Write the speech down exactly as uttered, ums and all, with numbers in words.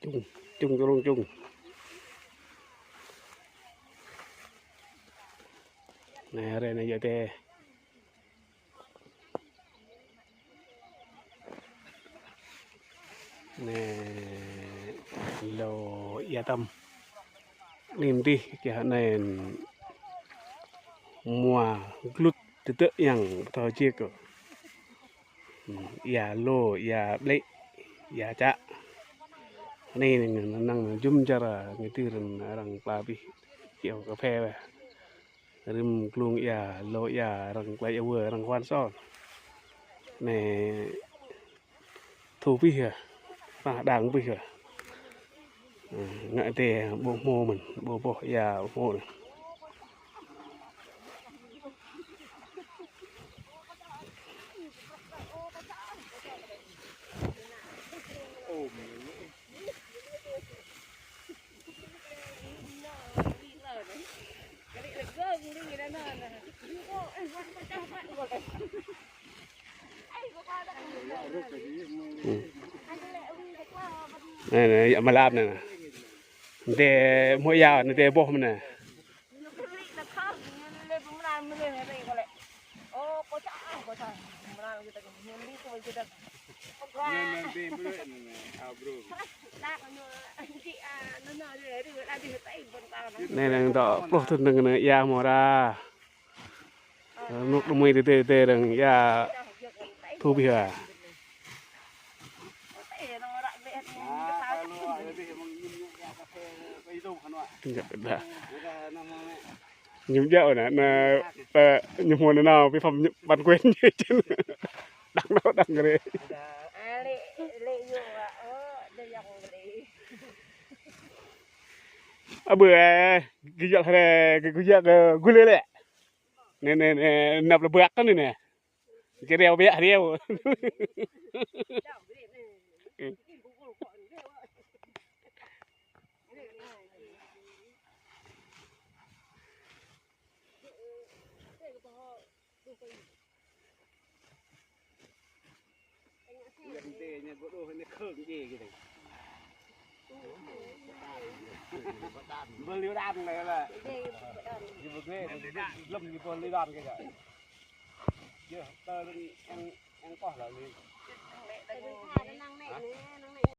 Čung, čung, čung, čung. Anai, hrơi anai yơh tê. Anai, lŏ ia tăm. Anai mơdih, kiăng anai mua glut tơdơ̆ yang pơtô jek kơ. Hmm, ia lô, ia ƀlĕ, ia čă. Anai, anai, anai, anai, jum jar, anai, tui rĭm arăng pla abih, kiăng kơphê wơ̆t. Rĭm glung ia, lô ia, arăng klai ia wơ, arăng kơwăn sô. Anai, thu abih yơh, pă đang abih yơh. Ngă tê ƀu hmâo mơ̆n, ƀu ƀuh ia ƀu hmâo anai. Anai, anai, ia mơlap anai. Anai. Anai tê hmâo ia, anai tê ƀuh mơ̆n anai. Anai, anai, tŏ pluh thŭn anai ia hmâo ra. Rơnŭk rơmui tê tê tê rơ̆ng ia thu abih ah. Dah. Ñu djơ̆ anai, anai, pơ, ñu hmâo anai nao, vi phạm bản quyền ñu čen. Đang nao, đang rê. Abơ, ơ, gơyut hrơi, gơyut, ơ, gơyut lĕ. Anai, anai, anai, năp lĕ bơak anai anai. Kơ reo biă reo. Bơ liu đan anai lah. Ñu bơ glĕ, lơ̆m ñu bơ liu đan kơ yơh. Yơh, tơ yang, yang koh lah liu.